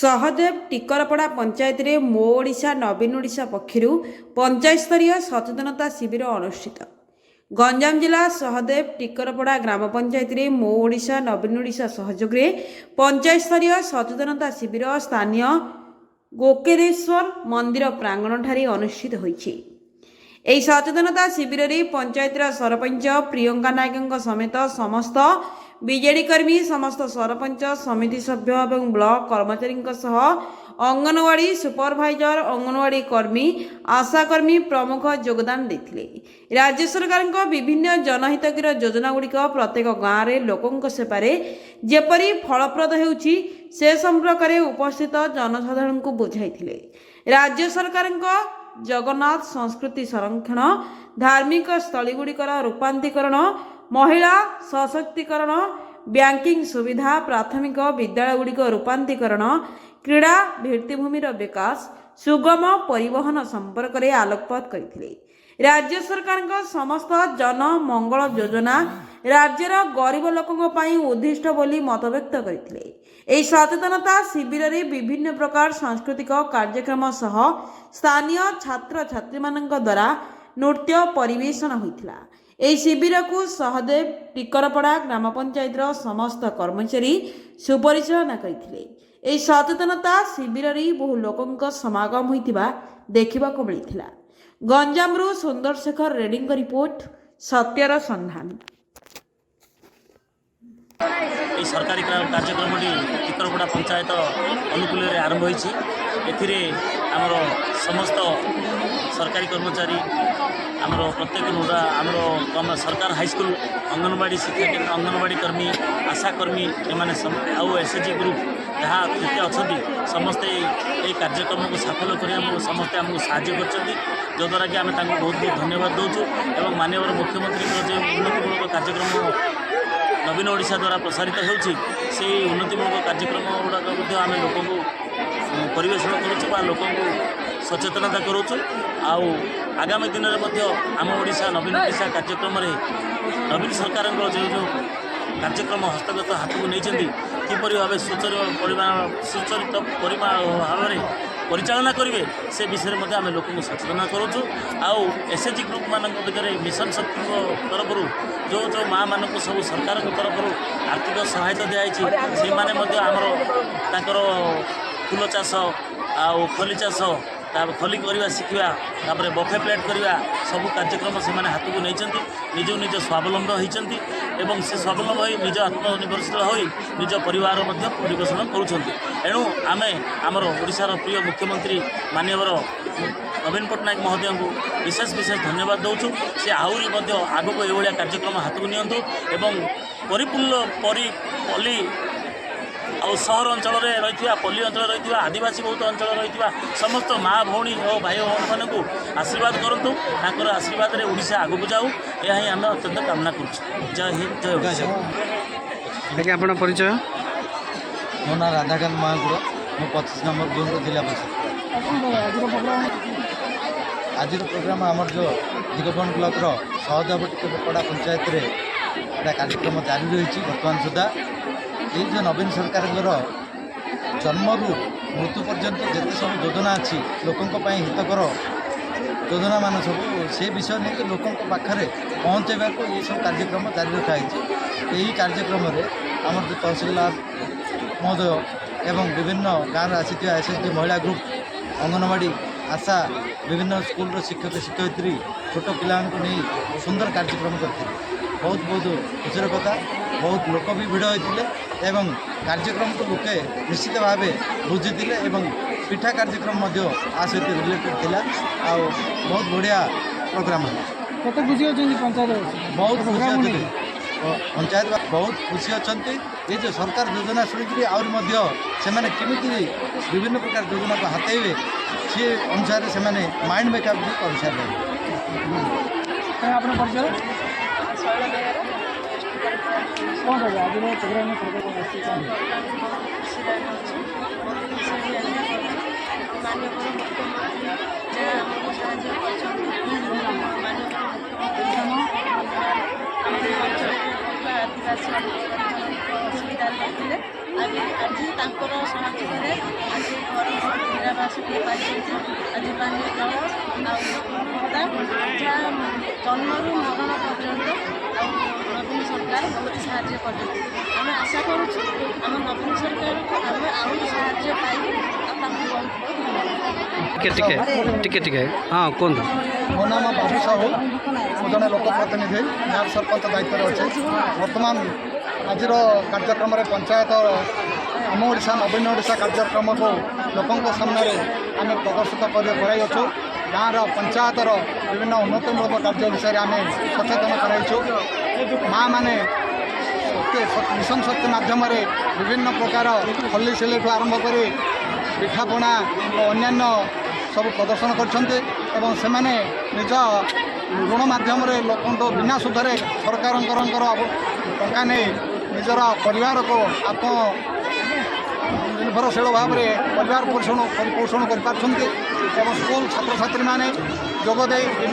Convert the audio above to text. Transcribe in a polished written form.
ସହଦେବ ଟିକରପଡ଼ା ପଞ୍ଚାୟତରେ ମୋ ଓଡ଼ିଶା ନବୀନ ଓଡ଼ିଶା ପକ୍ଷରୁ ପଞ୍ଚାୟତ ସ୍ତରୀୟ ସଚେତନତା ଶିବିର ଅନୁଷ୍ଠିତ। ଗଞ୍ଜାମ ଜିଲ୍ଲା ସହଦେବ ଟିକରପଡ଼ା ଗ୍ରାମ ପଞ୍ଚାୟତରେ ମୋ ଓଡ଼ିଶା ନବୀନ ଓଡ଼ିଶା ସହଯୋଗରେ ପଞ୍ଚାୟତ ସ୍ତରୀୟ ସଚେତନତା ଶିବିର ସ୍ଥାନୀୟ ଗୋକେରେଶ୍ୱର ମନ୍ଦିର ପ୍ରାଙ୍ଗଣଠାରେ ଅନୁଷ୍ଠିତ ହୋଇଛି। ଏହି ସଚେତନତା ଶିବିରରେ ପଞ୍ଚାୟତର ସରପଞ୍ଚ ପ୍ରିୟଙ୍କା ନାୟକଙ୍କ ସମେତ ସମସ୍ତ ବିଜେଡି କର୍ମୀ, ସମସ୍ତ ସରପଞ୍ଚ, ସମିତି ସଭ୍ୟ ଏବଂ ବ୍ଲକ କର୍ମଚାରୀଙ୍କ ସହ ଅଙ୍ଗନବାଡ଼ି ସୁପରଭାଇଜର, ଅଙ୍ଗନବାଡ଼ି କର୍ମୀ, ଆଶାକର୍ମୀ ପ୍ରମୁଖ ଯୋଗଦାନ ଦେଇଥିଲେ। ରାଜ୍ୟ ସରକାରଙ୍କ ବିଭିନ୍ନ ଜନହିତକର ଯୋଜନାଗୁଡ଼ିକ ପ୍ରତ୍ୟେକ ଗାଁରେ ଲୋକଙ୍କ ସେବାରେ ଯେପରି ଫଳପ୍ରଦ ହେଉଛି, ସେ ସମ୍ପର୍କରେ ଉପସ୍ଥିତ ଜନସାଧାରଣଙ୍କୁ ବୁଝାଇଥିଲେ। ରାଜ୍ୟ ସରକାରଙ୍କ ଜଗନ୍ନାଥ ସଂସ୍କୃତି ସଂରକ୍ଷଣ, ଧାର୍ମିକ ସ୍ଥଳୀଗୁଡ଼ିକର ରୂପାନ୍ତରୀକରଣ, ମହିଳା ସଶକ୍ତିକରଣ, ବ୍ୟାଙ୍କିଂ ସୁବିଧା, ପ୍ରାଥମିକ ବିଦ୍ୟାଳୟଗୁଡ଼ିକ ରୂପାନ୍ତରୀକରଣ, କ୍ରୀଡ଼ା ଭିତ୍ତିଭୂମିର ବିକାଶ, ସୁଗମ ପରିବହନ ସମ୍ପର୍କରେ ଆଲୋକପାତ କରିଥିଲେ। ରାଜ୍ୟ ସରକାରଙ୍କ ସମସ୍ତ ଜନ ମଙ୍ଗଳ ଯୋଜନା ରାଜ୍ୟର ଗରିବ ଲୋକଙ୍କ ପାଇଁ ଉଦ୍ଦିଷ୍ଟ ବୋଲି ମତବ୍ୟକ୍ତ କରିଥିଲେ। ଏହି ସଚେତନତା ଶିବିରରେ ବିଭିନ୍ନ ପ୍ରକାର ସାଂସ୍କୃତିକ କାର୍ଯ୍ୟକ୍ରମ ସହ ସ୍ଥାନୀୟ ଛାତ୍ରଛାତ୍ରୀମାନଙ୍କ ଦ୍ୱାରା ନୃତ୍ୟ ପରିବେଷଣ ହୋଇଥିଲା। ଏହି ଶିବିରକୁ ସହଦେବ ଟିକରପଡ଼ା ଗ୍ରାମ ପଞ୍ଚାୟତର ସମସ୍ତ କର୍ମଚାରୀ ସୁପରିଚାଳନା କରିଥିଲେ। ଏହି ସଚେତନତା ଶିବିରରେ ବହୁ ଲୋକଙ୍କ ସମାଗମ ହୋଇଥିବା ଦେଖିବାକୁ ମିଳିଥିଲା। ଗଞ୍ଜାମରୁ ସୁନ୍ଦର ଶେଖର ରେଡ୍ଡୀଙ୍କ ରିପୋର୍ଟ, ସତ୍ୟର ସନ୍ଧାନ। ଏହି ସରକାରୀ କାର୍ଯ୍ୟକ୍ରମଟି ଟିକରପଡ଼ା ପଞ୍ଚାୟତ ଅନୁକୂଲ୍ୟରେ ଆରମ୍ଭ ହୋଇଛି। ଏଥିରେ ଆମର ସମସ୍ତ ସରକାରୀ କର୍ମଚାରୀ, ଆମର ପ୍ରତ୍ୟେକ ନୋଡ଼ା, ଆମର ସରକାର ହାଇସ୍କୁଲ, ଅଙ୍ଗନବାଡ଼ି ଶିକ୍ଷା କେନ୍ଦ୍ର, ଅଙ୍ଗନବାଡ଼ି କର୍ମୀ, ଆଶାକର୍ମୀ, ଏମାନେ ଆଉ ଏସ୍ ଏଚ୍ ଜି ଗ୍ରୁପ୍ ଯାହା ଯେତେ ଅଛନ୍ତି, ସମସ୍ତେ ଏହି କାର୍ଯ୍ୟକ୍ରମକୁ ସାଫଲ୍ୟ କରିବାକୁ ସମସ୍ତେ ଆମକୁ ସାହାଯ୍ୟ କରିଛନ୍ତି, ଯଦ୍ୱାରା କି ଆମେ ତାଙ୍କୁ ବହୁତ ବହୁତ ଧନ୍ୟବାଦ ଦେଉଛୁ। ଏବଂ ମାନ୍ୟବର ମୁଖ୍ୟମନ୍ତ୍ରୀଙ୍କର ଯେଉଁ ଉନ୍ନତିମୂଳକ କାର୍ଯ୍ୟକ୍ରମ ନବୀନ ଓଡ଼ିଶା ଦ୍ୱାରା ପ୍ରସାରିତ ହେଉଛି, ସେଇ ଉନ୍ନତିମୂଳକ କାର୍ଯ୍ୟକ୍ରମ ଗୁଡ଼ାକ ମଧ୍ୟ ଆମେ ଲୋକଙ୍କୁ ପରିବେଷଣ କରୁଛୁ ବା ଲୋକଙ୍କୁ ସଚେତନତା କରୁଛୁ। ଆଉ ଆଗାମୀ ଦିନରେ ମଧ୍ୟ ଆମ ଓଡ଼ିଶା ନବୀନ ଓଡ଼ିଶା କାର୍ଯ୍ୟକ୍ରମରେ ନବୀନ ସରକାରଙ୍କର ଯେଉଁ ଯେଉଁ କାର୍ଯ୍ୟକ୍ରମ ହସ୍ତଗତ ହାତକୁ ନେଇଛନ୍ତି, କିପରି ଭାବେ ସୁଚରିତ ପରିମାଣ ଭାବରେ ପରିଚାଳନା କରିବେ, ସେ ବିଷୟରେ ମଧ୍ୟ ଆମେ ଲୋକଙ୍କୁ ସଚେତନ କରୁଛୁ। ଆଉ ଏସ୍ ଏଚ୍ ଜି ଗ୍ରୁପ୍ମାନଙ୍କ ଭିତରେ ମିଶନ ଶକ୍ତିଙ୍କ ତରଫରୁ ଯେଉଁ ଯେଉଁ ମାଆମାନଙ୍କୁ ସବୁ ସରକାରଙ୍କ ତରଫରୁ ଆର୍ଥିକ ସହାୟତା ଦିଆଯାଇଛି, ସେଇମାନେ ମଧ୍ୟ ଆମର ତାଙ୍କର ଫୁଲ ଚାଷ ଆଉ ଖଲି ଚାଷ, ତାପରେ ଖଲି କରିବା ଶିଖିବା, ତାପରେ ବଫେ ପ୍ଲେଟ୍ କରିବା, ସବୁ କାର୍ଯ୍ୟକ୍ରମ ସେମାନେ ହାତକୁ ନେଇଛନ୍ତି। ନିଜକୁ ନିଜ ସ୍ୱାବଲମ୍ବୀ ହୋଇଛନ୍ତି ଏବଂ ସେ ସ୍ୱାବଲମ୍ବୀ ହୋଇ ନିଜ ଆତ୍ମନିର୍ଭରଶୀଳ ହୋଇ ନିଜ ପରିବାର ମଧ୍ୟ ପରିପୋଷଣ କରୁଛନ୍ତି। ଏଣୁ ଆମେ ଆମର ଓଡ଼ିଶାର ପ୍ରିୟ ମୁଖ୍ୟମନ୍ତ୍ରୀ ମାନ୍ୟବର ନବୀନ ପଟ୍ଟନାୟକ ମହୋଦୟଙ୍କୁ ବିଶେଷ ବିଶେଷ ଧନ୍ୟବାଦ ଦେଉଛୁ। ସେ ଆହୁରି ମଧ୍ୟ ଆଗକୁ ଏଇଭଳିଆ କାର୍ଯ୍ୟକ୍ରମ ହାତକୁ ନିଅନ୍ତୁ ଏବଂ ପରିପୂର୍ଣ୍ଣ ପରି ପଲ୍ଲୀ ଆଉ ସହର ଅଞ୍ଚଳରେ ରହିଥିବା, ପଲ୍ଲୀ ଅଞ୍ଚଳରେ ରହିଥିବା, ଆଦିବାସୀ ବହୁତ ଅଞ୍ଚଳରେ ରହିଥିବା ସମସ୍ତ ମା ଭଉଣୀ ଓ ଭାଇ ଭଉଣୀମାନଙ୍କୁ ଆଶୀର୍ବାଦ କରନ୍ତୁ। ତାଙ୍କର ଆଶୀର୍ବାଦରେ ଓଡ଼ିଶା ଆଗକୁ ଯାଉ, ଏହା ହିଁ ଆମେ ଅତ୍ୟନ୍ତ କାମନା କରୁଛୁ। ଜୟ ହିନ୍ଦ, ଜୟ ଓଡ଼ିଶା। ଆଜ୍ଞା, ଆପଣ ପରିଚୟ? ମୋ ନାଁ ରାଧାକାନ୍ତ ମହାକୁର। ମୁଁ 25 ନମ୍ବର ଜୋନ୍ର ଜିଲ୍ଲା ପରିଷଦ। ଆଜିର ପ୍ରୋଗ୍ରାମ୍ ଆମର ଯେଉଁ ଦିଗପହଣ୍ଡି ବ୍ଲକର ସହଦେବ ଟିକରପଡ଼ା ପଞ୍ଚାୟତରେ ଏଇଟା କାର୍ଯ୍ୟକ୍ରମ ଜାରି ରହିଛି ବର୍ତ୍ତମାନ ସୁଦ୍ଧା। ଏଇ ଯେଉଁ ନବୀନ ସରକାରଙ୍କର ଜନ୍ମରୁ ମୃତ୍ୟୁ ପର୍ଯ୍ୟନ୍ତ ଯେତେ ସବୁ ଯୋଜନା ଅଛି, ଲୋକଙ୍କ ପାଇଁ ହିତକର ଯୋଜନାମାନ ସବୁ, ସେ ବିଷୟ ନେଇକି ଲୋକଙ୍କ ପାଖରେ ପହଞ୍ଚାଇବାକୁ ଏଇସବୁ କାର୍ଯ୍ୟକ୍ରମ ଜାରି ରଖାହେଇଛି। ଏହି କାର୍ଯ୍ୟକ୍ରମରେ ଆମର ଯେଉଁ ତହସିଲଦାର ମହୋଦୟ ଏବଂ ବିଭିନ୍ନ ଗାଁରୁ ଆସିଥିବା ଏସ୍ ଏଚ୍ ଜି ମହିଳା ଗ୍ରୁପ୍, ଅଙ୍ଗନବାଡ଼ି, ଆଶା, ବିଭିନ୍ନ ସ୍କୁଲର ଶିକ୍ଷକ ଶିକ୍ଷୟିତ୍ରୀ, ଛୋଟ ପିଲାମାନଙ୍କୁ ନେଇ ସୁନ୍ଦର କାର୍ଯ୍ୟକ୍ରମ କରିଥିଲେ। ବହୁତ ବହୁତ ଖୁସିର କଥା, ବହୁତ ଲୋକ ବି ଭିଡ଼ ହୋଇଥିଲେ ଏବଂ କାର୍ଯ୍ୟକ୍ରମକୁ ଲୋକେ ନିଶ୍ଚିତ ଭାବେ ବୁଝିଥିଲେ ଏବଂ ପିଠା କାର୍ଯ୍ୟକ୍ରମ ମଧ୍ୟ ଆ ସହିତ ରିଲେଟେଡ଼ ଥିଲା। ଆଉ ବହୁତ ବଢ଼ିଆ ପ୍ରୋଗ୍ରାମ ହେଲା। କେତେ ଖୁସି ଅଛନ୍ତି ପଞ୍ଚାୟତବାସୀ? ବହୁତ ଖୁସି ଅଛନ୍ତି ପଞ୍ଚାୟତ, ବହୁତ ଖୁସି ଅଛନ୍ତି। ଏ ଯେଉଁ ସରକାର ଯୋଜନା ଶୁଣିକରି ଆହୁରି ମଧ୍ୟ ସେମାନେ କେମିତି ବିଭିନ୍ନ ପ୍ରକାର ଯୋଜନାକୁ ହାତେଇବେ, ସେ ଅନୁସାରେ ସେମାନେ ମାଇଣ୍ଡ ମେକଅପ୍ ବି କରିସାରିଲେଣି। ଆପଣ ପରିଚୟ? ଶୈଳ ବେହେରା। କ'ଣ କହିବେ, ଆଜିର ପ୍ରୋଗ୍ରାମ ସରକାର କ'ଣ ଆସିଛି, କ'ଣ? ପ୍ରୋଗ୍ରାମ ବହୁତ ଖୁସିରେ ଆମେ ଅଛୁ, ବହୁତ ଖୁସି ବି ଆମେ କରୁଛୁ। ମାନ୍ୟବର ମୁଖ୍ୟମନ୍ତ୍ରୀ ଯାହା ଆମକୁ ସାହାଯ୍ୟ କରିଛନ୍ତି, ମାନ୍ୟବର ମୁଖ୍ୟମନ୍ତ୍ରୀ ଧନ୍ୟବାଦ। ଆମର ଏ ଅଞ୍ଚଳରେ ବହୁତ ଆଦିବାସୀ ଅଞ୍ଚଳ ଅସୁବିଧାରେ ରହିଥିଲେ। ଆଜି ଆଜି ତାଙ୍କର ସହଯୋଗରେ ଆଜି ଘର ଇନ୍ଦିରାବାସଟିଏ ପାଇଛନ୍ତି। ଆଜି ପାନୀୟ ଜଳ ଆଉ ଭତ୍ତା, ଯାହା ଜନ୍ମରୁ ମରଣ ପର୍ଯ୍ୟନ୍ତ ଆଉ ନବୀନ ସରକାର ବହୁତ ସାହାଯ୍ୟ କରିଛନ୍ତି। ଆମେ ଆଶା କରୁଛୁ, ଆମ ନବୀନ ସରକାରକୁ ଆମେ ଆହୁରି ସାହାଯ୍ୟ ପାଇବୁ ଆଉ ତାଙ୍କୁ ବହୁତ ବହୁତ ଧନ୍ୟବାଦ। ଟିକେ ଟିକେ ଟିକେ ଟିକେ, ହଁ, କୁହନ୍ତୁ। ମୋ ନାମ ବାବୁ ସାହୁ। ମୁଁ ଜଣେ ଲୋକ ପ୍ରତିନିଧି, ନାୟବ ସରପଞ୍ଚ ଦାୟିତ୍ୱରେ ଅଛି। ବର୍ତ୍ତମାନ ଆଜିର କାର୍ଯ୍ୟକ୍ରମରେ ପଞ୍ଚାୟତ ଆମ ଓଡ଼ିଶା ନବୀନ ଓଡ଼ିଶା କାର୍ଯ୍ୟକ୍ରମକୁ ଲୋକଙ୍କ ସାମ୍ନାରେ ଆମେ ପ୍ରଦର୍ଶିତ କରାଇଅଛୁ। ଗାଁର ପଞ୍ଚାୟତର ବିଭିନ୍ନ ଉନ୍ନତିମୂଳକ କାର୍ଯ୍ୟ ବିଷୟରେ ଆମେ ସଚେତନ କରାଇଛୁ। ମାଆମାନେ ଶକ୍ତି, ମିଶନ ଶକ୍ତି ମାଧ୍ୟମରେ ବିଭିନ୍ନ ପ୍ରକାର ଖଲି ସିଲେଇଠୁ ଆରମ୍ଭ କରି ପିଠାପଣା ଓ ଅନ୍ୟାନ୍ୟ ସବୁ ପ୍ରଦର୍ଶନ କରିଛନ୍ତି ଏବଂ ସେମାନେ ନିଜ ଋଣ ମାଧ୍ୟମରେ ଲୋକଙ୍କୁ ବିନା ସୁଧରେ ସରକାରଙ୍କର ଟଙ୍କା ନେଇ ନିଜର ପରିବାରକୁ ଆତ୍ମ ନିର୍ଭରଶୀଳ ଭାବରେ ପରିବାର ପୋଷଣ ପରିପୋଷଣ କରିପାରୁଛନ୍ତି ଏବଂ ସ୍କୁଲ ଛାତ୍ରଛାତ୍ରୀମାନେ ଯୋଗ ଦେଇ ବିଭିନ୍ନ